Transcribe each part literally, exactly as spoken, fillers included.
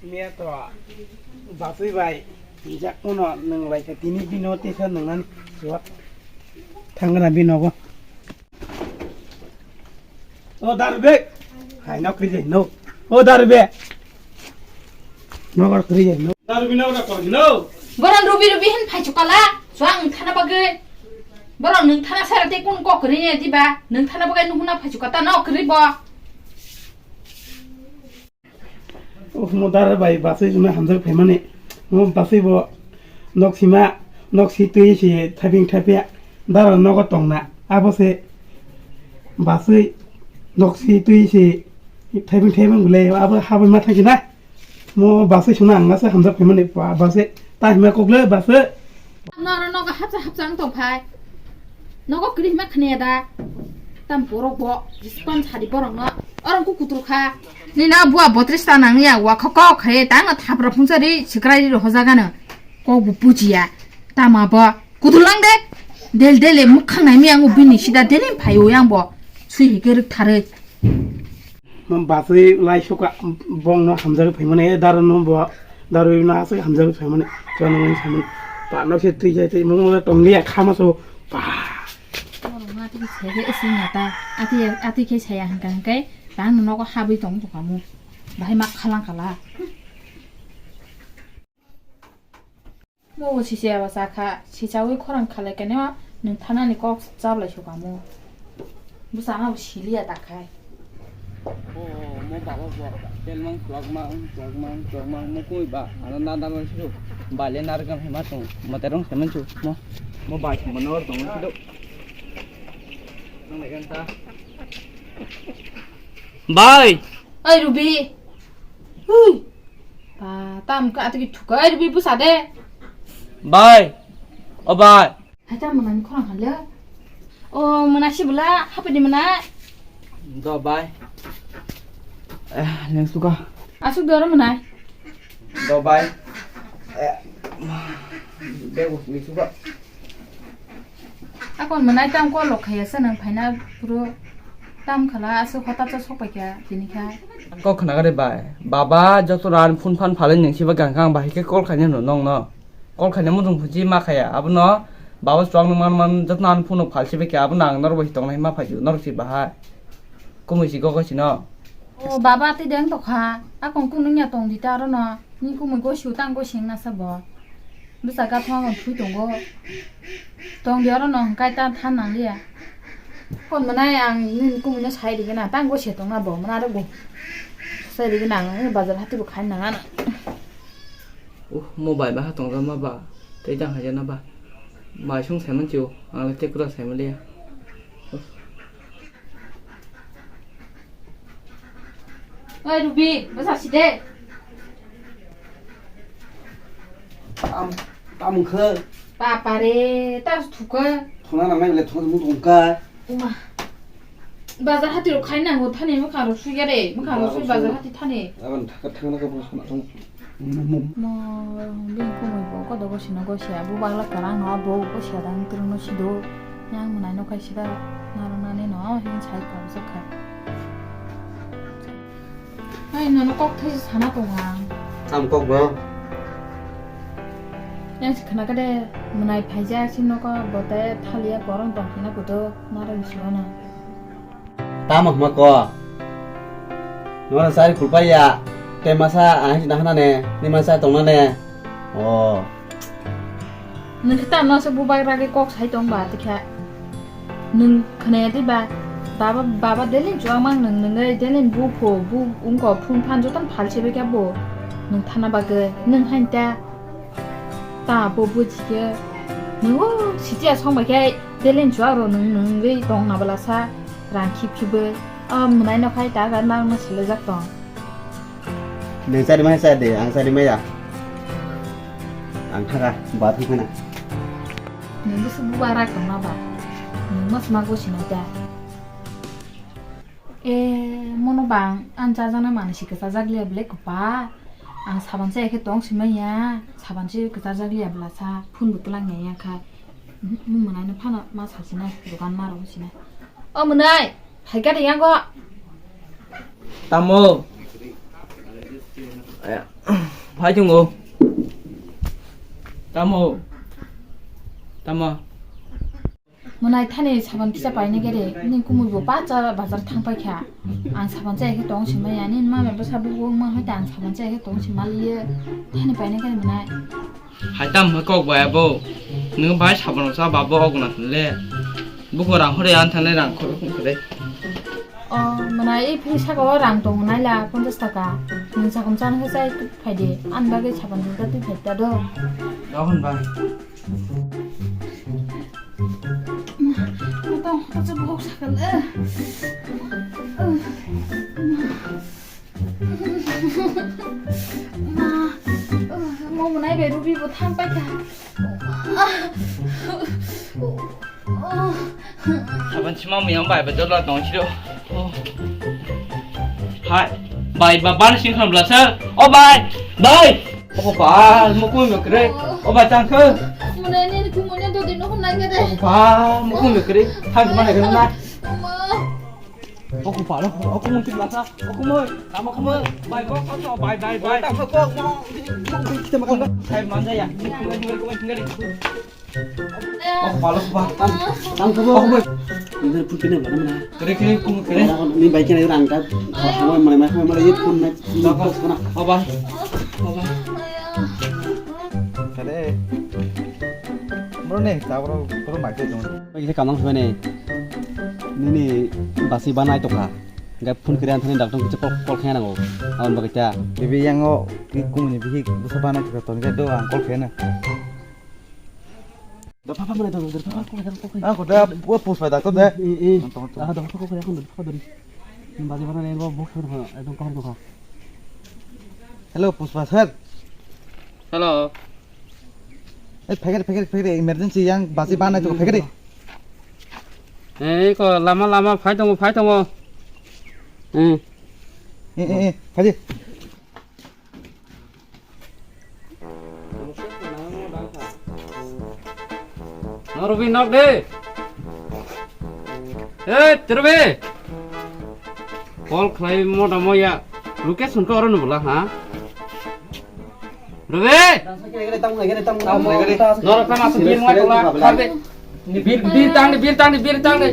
Miya to basui bai, jak uno nang lai ka tini bino tisa nang nan suwa. Thangna bino go. O daru be. Hai no kri jai no. O daru be. No kar kri jai no. Daru bino na kor no. Boron rubi rubi hin phai chukala. Suang thana bagai. Boron nung thana sara te kun kok kri ne diba. Nung thana bagai nung huna phai chukata no kri bo. Oh, mo dara bai basui juma hamjak phaimani. Mo basui bo nok sima, nok si twi si thaiping thaipia. Dara nogo tongna. Abo se basui nok si twi si thaiping thaiping bole abo habai ma thangki na. Mo basui suna ang asa hamjak phaimani ba-, basui ta hima kokle basui. Noro nogo hapsa hapsa ang tong phai. Nogo kiri hima khne da. Tam borok bo jiskon sadi borok no. Orang ku kutur kha. Ni na bua botris ta nang ya wa kho kho khe ta no thapra phungsa ri sikrai ri hoja gano. Ko bu pujiya. Tama bo kutur lang de. Del del e mukhang nai mi ang bini sida del phai o yang bo. Sui hi ke rik thare. Mo basui lai suka bong no hamjagwi phaimani, eh, daro no bo, daro no aswk hamjagwi phaimani, chwla no mani phaimani. Pa no se twi jai twi mo mo tong liya khama so pa. Oro ma twi se ke isi na ta, ati, ati ke saya hangka hangkai, ta no nogo habwi tong to kamu. Bahai mak khalang kala. Mo bo sisi aba sakha, sichawi khorang khalai kene nwng thanani kok chablai sukamu. Bwsano bo siliya dakhai. O, mo baba bo telmang chwlakmang, chwlakmang, chwlakmang, mo koi ba, ano nadar siru, bale narwkang hima tong, materong semen chu, mo, mo bai sumano tong siru. Nang legan ta. Bai! Oi, Ruby! Hui! Ba, tam ka atigi thuka, oi, Ruby, busa de. Bai! O bai! Hai tam mwnani khorang khan le. O, mwnai si bwla, hapedi mwnai. Do bai. Eh, leng suka. Asuk doro mwnai. Do bai. Eh, bego leng suka. Akon mwnai tam kol rok khaya se nang phaina phuru tam khala aswk hota cha sok paikha tini kha. Kok khna gari bai. Baba joto ran phun phan phalai nang siba gang gang bahai khe kol khaina no nong no. Kol khaina mudung phuji ma khaya. Abono baba chwang nang man man joto nan phun no phal siba khe abono ang norok bai tong nai ma phai ju norok si bahai. Kumui si gogo si no. O baba tei deng tokha. Akon kunung ya tong di ta aro no. Ni kumui go siu tang go sing na sa bo. Bwsa gathoma bo thui tongo. Tong di oro no hwnkhe ta than nang liya. Kon mwnai ang nini kumui no sai rigi na, tang go se tong na bo, mwnai aro bo. Sai rigi na ang, bazar hati bo khai nang ano. Uh, mo bai ba ha tong ma ba, tei tang hai na ba. Mai sung sai man chiu, ang le te kura sai ma liya. Oi, Ruby, bwsa si de. Tam, tam wngkha. Bapare, ta thukha. Thona nang nai le thona mu tongkha. Uma. Bazar hati rok khai nango thani, mwkhang rok sui gare, mwkhang rok sui bazar hati thani. Abang thaka thangna ka bwsana thang. Mo, bini kumui bo kodo gosino gosia, bubak la kwrang no, bo gosia dang twrwngno sido. Yang mwnai no kaisa da narwknani no, hini sai kabjak kha. Ai, nono kok thaisa sana tongo ang. Tam kok bo? Yang si khna kade, mwnai phaijak si nogo bote thalia korong tong khina kudo, narwk siwana. Tamo hwnma ko? Nwng sari khulpai ya. Tei masa ang hini nahana ne, ni masa tongna ne. O. Nwng khe tamo se bubai ragwi kok sai tong ba tikha. Nwng khwnaya di ba. Baba, baba delin chuang mang nwng, nwng delin bu pho, bu ungko phun phan joton phal se bai kha bo. Nwng thana bagwi, nwng hain ta. Ta bo buji khe. Nwng o sitiya song bai khe. Delin chuak rw nwng nwng wi tong na bwlasa rang khip khibwi. O mwnai no khai ta ga nang no selejak tong. Nwng chari mai cha de, ang chari mai ya. Ang thaga, ba thung khana. Nwng bwswk buba rak tong na ba. Nwng ma sma go sinai ta. E, mono bang, ang chajaknai manwi se kwchajak liya belai kwpa. Ang saban se khe tong simanya, saban se kwchajak liya bwlasa, phone bo twlang ya ya kha. Mo mwnai no phano ma sa sinai, dogan ma rw sinai. O mwnai, hai gari yango. Tamo. Phai tongo. Tamo? Tamo? Mwnai thani saban kisa paina gere, nini kumui bo pacha bazar thang paikha. Ang saban chaya khe tong simaya, nini mama bwsa bugo wngma hai ta ang saban chaya khe tong simaliye. Thani paina gere mwnai. Hai tam hai kok bai abo. Nwng bai saban cha babo ogna le. Buko rang hore an thane rang khoro khum khore. O, mwnai, e phiri saka o rang tongo naila ponchash taka. Nwng sakham chana khe chai phaidi. Ani bagwi sapan jwkha twi phaita do. Dohon bai. Tong, kacha bok sakal, eh. Ma, mo mwnai bai Rubi bo thang paikha. Abang cuma miyang bai betul lah tong siro. Hai, bai ba ban sing kham belasa. Oh bai, bai. Oh ba, mukung mukre. Oh bai tangke. Mwnai ni kumune do dino hon nang gede. Oh ba, mukung mukre. Hai mana kena na. Aku palo, aku mungkin masa, aku mau, sama kamu, bye bye, bye bye, bye bye. Aku mau, kita makan. Saya manja ya. Aku palo, aku palo. Aku mau. Ini pun kena mana mana. Kere kere, aku mau kere. Ini baiknya orang kan, kamu mana mana mana ini pun naik. Apa? Apa? Kade. Bro ne, tabro bro mai tong. Ini kamang sebenarnya. Nini basi banai tokha. Hingke phone kiri anthani doctor kisa call, call khaina nango. Aboni bagwi ta. Bibi yango ki kumuni bihi busa banai tokha tongkhe do ang call khaina. Da papa mana da da papa call khaina call khaina. Ang ko da bo puspa da to de. Eh eh. Tong, tong. Ah da papa call khaina kon da papa dori. Nini basi banai bo bo phone ha ekdom kahar tokha. Hello puspa sir. Hello. Eh, phai khe de, phai khe de, phai khe de, emergency yang basi banai tokha phai khe de. Eh, ko lama lama phai tongo, phai tongo. Eh. Eh, eh, eh, phai di. Norbi nok de. Eh, terbe. Call khlai moda moya. Location ko oro nubula ha. Rube! Norok tama sung bir ngai tongla, kharbe. Ni bir, bir tang ni, bir tang ni, bir tang ni.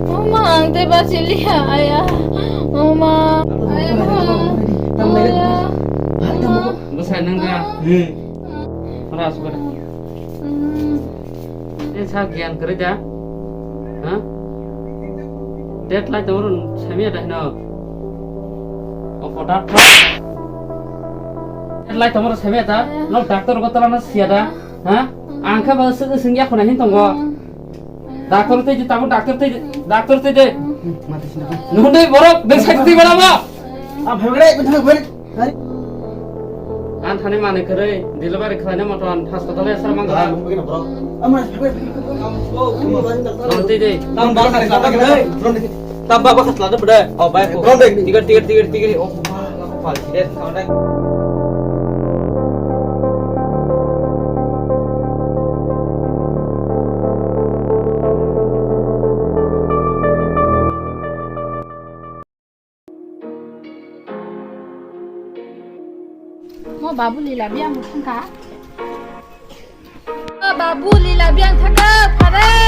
Mama, ang tei bachiliya, aya. Mama, aya, mama. Aya. Bwsai nang da. Ras bar. Tei sa giyan kwrwi da? Ha? Deadline tongmoro samya da hino? Opo doctor? Deadline tongmoro samya da? Nok doctor go tolano siya da? Ha? Ang khe ba swk swngya khuna hin tongo. Doctor tei di, tamo doctor tei di, doctor tei di. Nuhun dei borok, dei sakti tei borok. Ang phaibare, ang phaibare. Ang thani manwi kwrwi, delivery khlaina moton hospital-o esra mangkha. Ron twi de. Tam ba kha sla da bwdai. Tam ba kha sla da bwdai. Oh, bai ko. Ron de. Tigar, tigar, tigar, tigar. Oh, ba, ba, ba, ba, ba. Mo babu lila biang thangkha. O babu lila biang thangkha, phare.